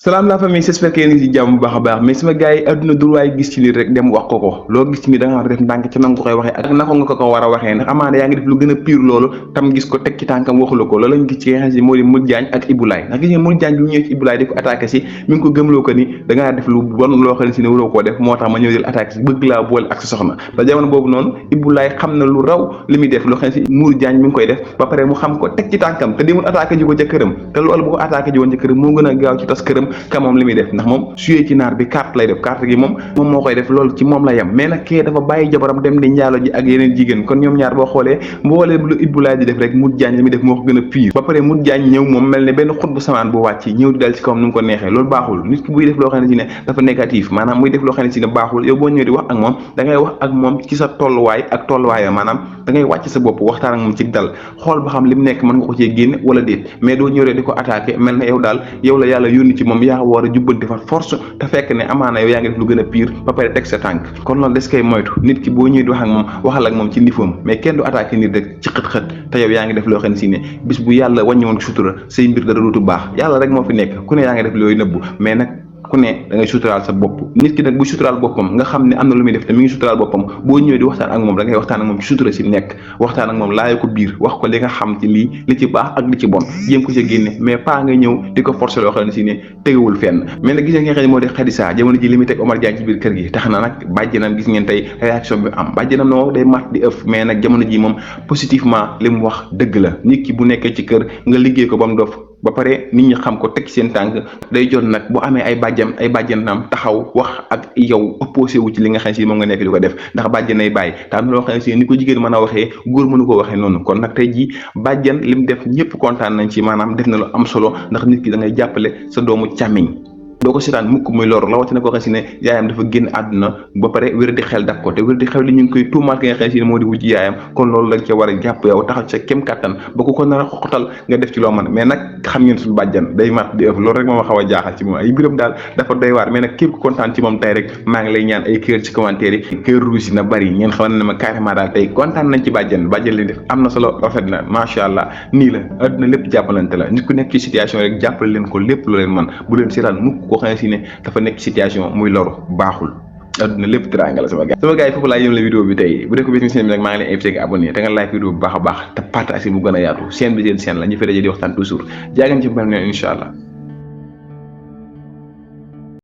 salaam la famille, j'espère que yéen a ngi ci jàmm bu baax a baax mais sama gars yi àdduna du waay gis ci nit rek dem wax ko loo gis ci nit da nga war a def ndànk ca nangu ko koy waxee ak naka nga ko war a waxee ndax amaana yaa ngi def lu gën a pire loolu tam gis ko teg ci tànkam waxula ko loolu lañ gis ci nga xam si moo di Modou Diagne ak Ibou Laye ndax gis ngeen Modou Diagne bi mu ñëwee ci Ibou Laye di ko attaqué si mi ngi ko gëmloo ko ni da ngaa def lu bon loo xam ne si ne waroo koo def moo tax ma ñëw jël attaqué si bëgg laa boole ak sa soxna te jamono boobu noonu Ibou Laye xam na lu raw li muy def loo xam ne si Modou Diagne mi ngi koy def ba pare mu xam ko teg ci tànkam te demul attaqué ji ko ca këram te loolu bu ko attaqué ji woon ca këram moo gën a gaaw ci tas këram ka moom li muy def ndax moom suyee ci naar bi carte lay def carte gi moom moo koy def loolu ci moom la yem mais nag kee dafa bàyyi jabaram dem di njaalo ji ak yeneen jigéen kon ñoom ñaar boo xoolee mboolee lu Ibou Laye di def rek Modou Diagne li muy def moo ko gën a pire ba pare Modou Diagne ñëw moom mel ne benn xut bu samaan bu wàcc ñëw di dal ci kawam nu mu ko neexee loolu baaxul nit ki buy def loo xam ne si ne dafa négatif maanaam muy def loo xam ne si ne baaxul yow boo ñëwee di wax ak moom da ngay wax ak moom ci sa tolluwaay ak tolluwaayam maanaam da ngay wàcc sa bopp waxtaan ak moom ci dal xool ba xam li mu nekk mën nga ko cee génne wala déet mais doo ñëwee di ko attaqué mel na yow daal yow la yàlla yónni ci moom yaa war a jubbanti fa force te fekk ne amaana yow yaa ngi def lu gën a pire ba pare teg sa tànk kon loolu des koy moytu nit ki boo ñëwee di wax ak moom waxal ak moom ci nifoom mais kenn du attaqué nit rek ci xët-xët te yow yaa ngi def loo xam ne si ne bis bu yàlla wàññi woon sutura say mbir dara dootu baax yàlla rek moo fi nekk ku ne yaa ngi def looy nëbbu mais nag ku ne da ngay suturaal sa bopp nit ki nag bu suturaal boppam nga xam ne am na lu muy def te mi ngi suturaal boppam boo ñëwee di waxtaan ak moom da ngay waxtaan ak moom ci sutura si nekk waxtaan ak moom laaya ko biir wax ko li nga xam ci lii li ci baax ak li ci bon jéem ko ci génne mais pas nga ñëw di ko forcer loo xam ne si ne tegewul fenn mais nag gis ngeen xam ne moo di Khadija jamono ji li muy teg Omar Diagne ci biir kër gi tax na nag bàjjenam gis ngeen tey réaction bi am bàjjenam na moom day mat di ëff mais nag jamono ji moom positivement li mu wax dëgg la nit ki bu nekkee ci kër nga liggéey ko ba mu dof ba pare nit ñi xam ko teg seen tànk day jot nag bu amee ay bàjjanam taxaw wax ak yow opposé wu ci li nga xam si moom nga nekk di ko def ndax bàjjan ay bàyyi te am na loo xam si ni ko jigéen mën a waxee góor mënu ko waxee noonu kon nag tey jii bàjjan li mu def ñëpp kontaan nañ ci maanaam def na lu am solo ndax nit ki da ngay jàppale sa doomu càmmiñ doo ko seetaan mukk muy lor rawatina koo xam si ne yaayam dafa génn àdduna ba pare wér di xel daf ko te wér di xel li ñu ngi koy tuumaal ki nga xam si ne moo di wujj yaayam kon loolu lañ ca war a jàpp yow taxaw sa kem kàttan ba ko nar a xoxotal nga def ci loo mën mais nag xam ngeen suñu bàjjan day mat di ëpp loolu rek moo ma xaw a jaaxal ci moom ay mbiram daal dafa doy waar mais nag képp ku kontaan ci moom tey rek maa ngi lay ñaan ay kër ci commentaire yi kër rouge na bari ngeen xam ne ma carrément daal tey kontaan nañ ci bàjjan li def am na solo rafet na macha allah nii la àdduna lépp jàppalante la nit ku nekk ci situation rek jàppale leen ko lépp lu leen man bu leen seetaan mukk koo xam si ne dafa nekk situation muy loru baaxul adduna lépp teraanga la sama gars yi foofu laa yëm la vidéo bi tey bu dee ko bis seen bi nag maa ngi leen invité nga abonné te nga like vidéo bu baax a baax te partage bu gën a yaatu chaîne bi seen chaîne la ñu fi daje di waxtaan toujours jaa ngeen ci mel ne incha allah